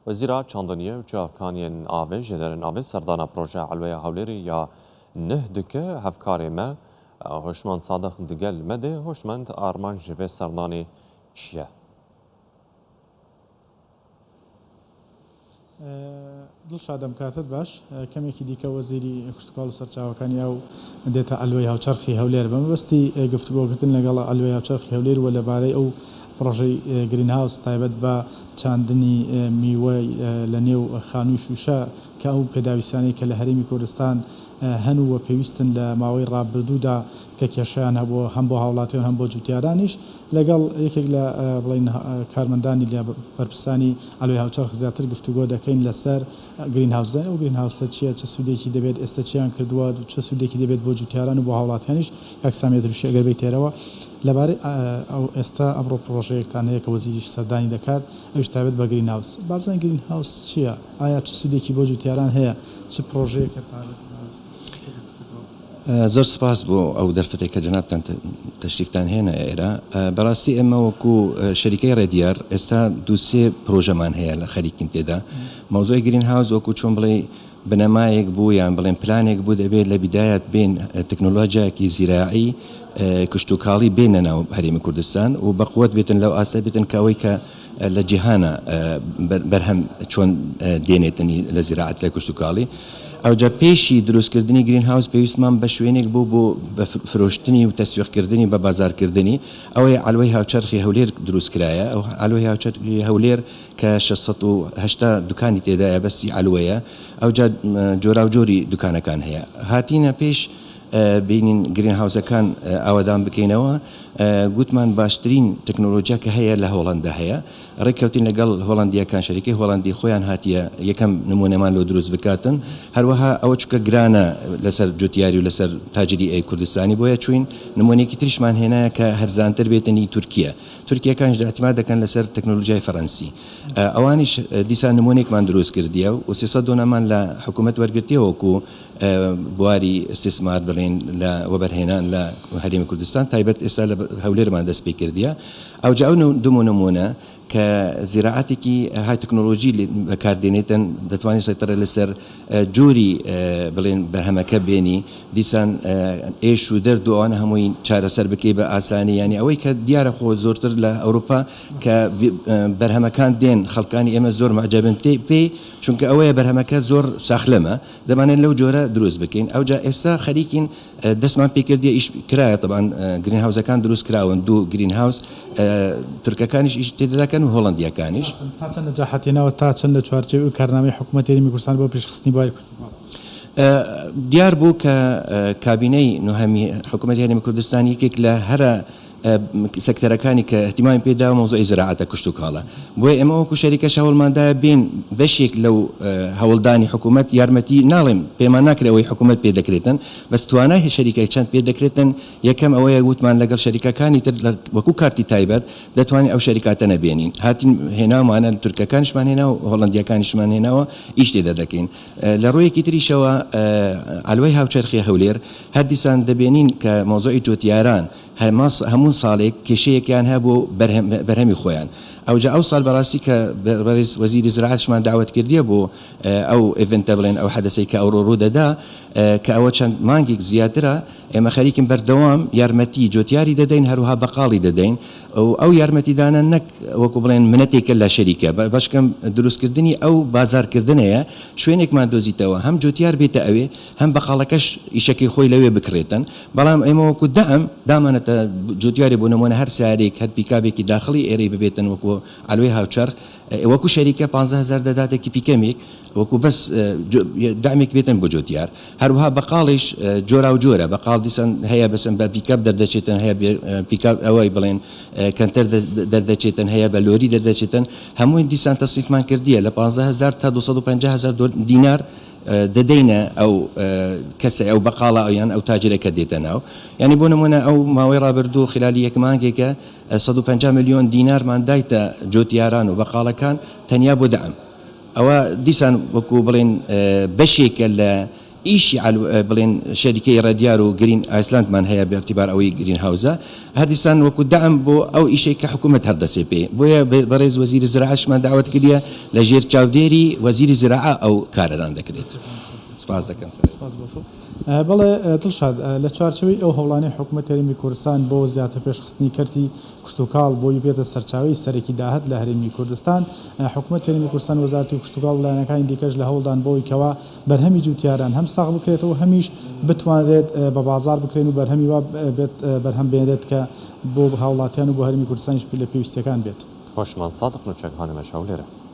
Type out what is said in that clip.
Wezîra Çandiniyê û Çavkaniyên Avê jêderên avê serdana projeya Elweya Hewlêrê ya nih dike. Hevkarê me Hoşmend Sadiq digel me dê. Hoşmend armanc ji vê serdanê çi ye? دڵشاد ئەم کاتەت باش. کەمێکی دیکە وەزیری کشتوکاڵ و سەرچاوەکانی ئاو دێتە عەلوەی هاوچەرخی هەولێر بە مەبەستی گفتوگۆکردن لەگەڵ عەلوەی هاوچەرخی هەولێر و لەبارەی ئەو پڕۆژەی گرین هاوس تایبەت بە چاندنی میوە لە نێو خانووی شووشە کە ئەو پێداویستیانەی کە لە هەرێمی کوردستان هەن و پێویستن لە ماوەی ڕابردوودا کە کێشەیان هەبووە هەم بۆ هاوڵاتیان هەم بۆ جوتیارانیش لەگەڵ یەکێک لە بڵێین کارمەندانی لە بەرپرسانی عەلوەی هاوچەرخ زیاتر گفتوگۆ دەکەین لەسەر گرین هاوس بزانین ئەو گرین هاوسە چییە چ سوودێکی دەبێت ئێستا چیان کردووە چ سوودێکی دەبێت بۆ جوتیاران و بۆ هاوڵاتیانیش کاک سامی ئەدروشی ئەگەر بێیتێرەوە لەبارەی ئەو ئێستا ئەمڕۆ پڕۆژەیەکتان هەیە کە وەزیریش سەردانی دەکات ئەویش تایبەت بە گرین هاوس با بزانین گرین هاوس چییە ئایا چ سوودێکی بۆ جوتیاران هەیە چ پڕۆژەیەکە تایبەت بە زۆر سپاس بۆ ئەو دەرفەتەی کە جەنابتان تەشریفتان هێنایە ئێرە. بەڕاستی ئێمە وەکو شەریکەی ڕێدیار ئێستا دوو سێ پرۆژەمان هەیە لە خەریکین تێدا. مەوزوعی گرین هاوس وەکو چۆن بڵێی بنەمایەک بوو یان بڵێن پلانێک بوو دەبێت لە بیدایەت بێن تەکنۆلۆژیایەکی زیراعی کشتوکاڵی بێنە ناو هەرێمی کوردستان و بەقوەت بێتن لەو ئاستە بێتن کە ئەوەی کە لە جیهانا بەرهەم چۆن دێنێتنی لە زیراعەت لە کشتوکاڵی ئەوجا پێشی دروستکردنی گرین هاوس پێویستمان بە شوێنێک بوو بۆ بە فرۆشتنی و تەسویقکردنی بە بازارکردنی ئەوەی عەلوەی هاوچەرخی هەولێر دروست کرایە ئەو عەلوەی هاوچەرخی هەولێر کە 680 دوکانی تێدایە بەسی عەلوەیە ئەوجا جۆراوجۆری دوکانەکان هەیە هاتینە پێش بینین گرین هاوسەکان ئاوەدان بکەینەوە گوتمان باشترین تەکنۆلۆجیا کە هەیە لە هۆڵەندا هەیە، ڕێککەوتین لەگەڵ هۆڵەندییەکان، شەریکەی هۆڵەندی خۆیان هاتیە یەکەم نموونەمان لۆ دروست بکاتن، هەروەها ئەوە چونکە گرانە لەسەر جوتیاری و لەسەر تاجری ئەی کوردستانی بۆیە چووین نموونەیەکی تریشمان هێنایە کە هەرزانتر بێتن ئی تورکیە، تورکیەکانیش ئیعتیماد دەکەن لەسەر تەکنۆلۆجیای فەرەنسی ئەوانیش دیسان نموونەیەکمان دروست کردیە و 300 دۆنەمان لە حکوومەت وەرگرتیە وەکوو بواری ئیستیسمار بڵێین لە وەبەرهێنان لە هەرێمی کوردستان تایبەت ئێستا لە هەولێرمان دەست پێ کردیە ئەوجا ئەو دوو نموونە کە زیراعەتێکی های تەکنۆلۆژی بەکار دێنێتن دەتوانین سەیتەرە لەسەر جۆری بڵێن بەرهەمەکە بێنی دیسان ئێش و دەرد و ئەوانە هەمووی چارەسەر بکەی بە ئاسانی یانی ئەوەی کە دیارە خۆ زۆرتر لە ئەوروپا کە بەرهەمەکان دێن خەڵکانی ئێمە زۆر معجبن پێی چونکە ئەوەیە بەرهەمەکە زۆر ساخلەمە دەمانێت لەو جۆرە دروست بکەین ئەوجا ئێستا خەریکین دەستمان پێکردیە ئیش کرایە تەبعەن گرین هاوسەکان دروست کراون دوو گرین هاوس تورکەکانیش ئیش تێدا دەکەن و هۆڵەندیەکانیش. تا چەند نەجاحت هێناوە تا چەند لە چوارچێوەی کارنامەی حکوومەتی هەرێمی کوردستان بۆ پێشخستنی بواری کشتوکاڵ؟ دیار بوو کە کابینەی نۆهەمی حکوومەتی هەرێمی کوردستان یەکێک لە هەرە سێکتەرەکانی کە ئیهتیمامی پێ داوە مەوزوعی زراعەتە کشتوکاڵە بۆیە ئێمە وەکو شەریکەش هەوڵماندایە بێین بەشێک لەو هەوڵدانی حکوومەت یارمەتی ناڵێم پێمان ناکرێ ئەوەی حکوومەت پێ دەکرێتن بەس توانای شەریکە چەند پێ دەکرێتن یەکەم ئەوەیە وتمان لەگەڵ شەریکەکانی تر وەکو کارتی تایبەت دەتوانین ئەو شەریکاتە نەبێنین هاتین هێناومانە تورکەکانیشمان هێنا و هۆڵەندیەکانیشمان هێناوە ئیش تێدا دەکەین لە ڕوویەکی تریشەوە عەلوەی هاوچەرخی هەولێر هەر دیسان دەبێنین کە مەوزوعی جوتیاران هەموو ساڵێک کێشەیەکیان هەیە بۆ بەرهەمی خۆیان ئەوجا ئەو ساڵ بەڕاستی کە بەڕێز وەزیری زراعەتشمان داوەت کردیە بۆ ئەو ئیڤنتە بڵێن ئەو حەدەسەی کە ئەوڕۆ ڕوو دەدا کە ئەوە چەند مانگێک زیاترە ئێمە خەریکین بەردەوام یارمەتی جۆتیاری دەدەین هەروها بەقاڵی دەدەین و ئەو یارمەتیدانە نەک وەکو بڵێن منەتێکە لە شەریکە بەشکەم دروستکردنی ئەو بازارکردنەیە شوێنێکمان دۆزیتەوە هەم جۆتیار بێتە ئەوێ هەم بەقاڵەکەش ئیشەکەی خۆی لەوێ بکڕێتن بەڵام ئێمە وەکو دەعم دامانەتە جوتیاری بۆ نمونە هەر سەیارەیەک هەر پیکابێکی داخڵی ئێرەی ببێتن وەکو عەلوەی هاوچەرخ وەکو شەریکە 15 هەزار دەداتە کی پیکەمێک وەکو بەس دەعمێک بێتن بۆ جوتیار هەروها بەقاڵیش جۆراو جۆرە بەقاڵ دیسان هەیە بەسن بە پیکاب دەردەچێتن هەیە پیکاب ئەوەی بڵێن کەنتەر دەردەچێتن هەیە بە لۆری دەردەچێتن هەمووی دیسان تەسنیفمان کردیە لە 15 هەزار تا 250 هەزار دینار دەدەینە ئەو کەسە ئەو بەقاڵە یان ئەو تاجرە کە دێتە ناو یانی بۆ نمونە ئەو ماوەی ڕابردوو خلالی یەک مانگێکە 150 ملیۆن دینارمان دایتە جوتیاران و بەقاڵەکان تەنیا بۆ دەعم ئەوە دیسان وەکو بڵێن بەشێکە لە ئیشی بڵێن شەریکەی ڕێدیار و گرین ئایسلاندمان هەیە بە ئیعتیبار ئەوەی گرین هاوزە هەردیسان وەکو دەعم بۆ ئەو ئیشەی کە حکوومەت هەڵدەسێ پێی بۆیە بەڕێز وەزیری زراعەشمان دەعوەت کردیە لە ژێر چاودێری وەزیری زراعە ئەو کارەران دەکرێت. سپاس دەکەم سەرێز. سپاس بۆ تۆ. بەڵێ دڵشاد، لە چوارچێوەی ئەو هەوڵانەی حکوومەتی هەرێمی کوردستان بۆ زیاتر پێشخستنی کەرتی کشتوکاڵ بۆی بێتە سەرچاوەی سەرەکی داهات لە هەرێمی کوردستان، حکوومەتی هەرێمی کوردستان، وەزارەتی کشتوکاڵ و لایەنەکانی دیکەش لە هەوڵدان بۆی کەوا بەرهەمی جووتیاران هەم ساغ بکرێتەوە و هەمیش بتوانرێت بە بازاڕ بکرێن و بەرهەمی وا بێت بەرهەم بێنرێت کە بۆ هاوڵاتیان و بۆ هەرێمی کوردستانیش لە پێویستییەکان بێت. هۆشمەند سادق نوچەگهانمە هەولێرە.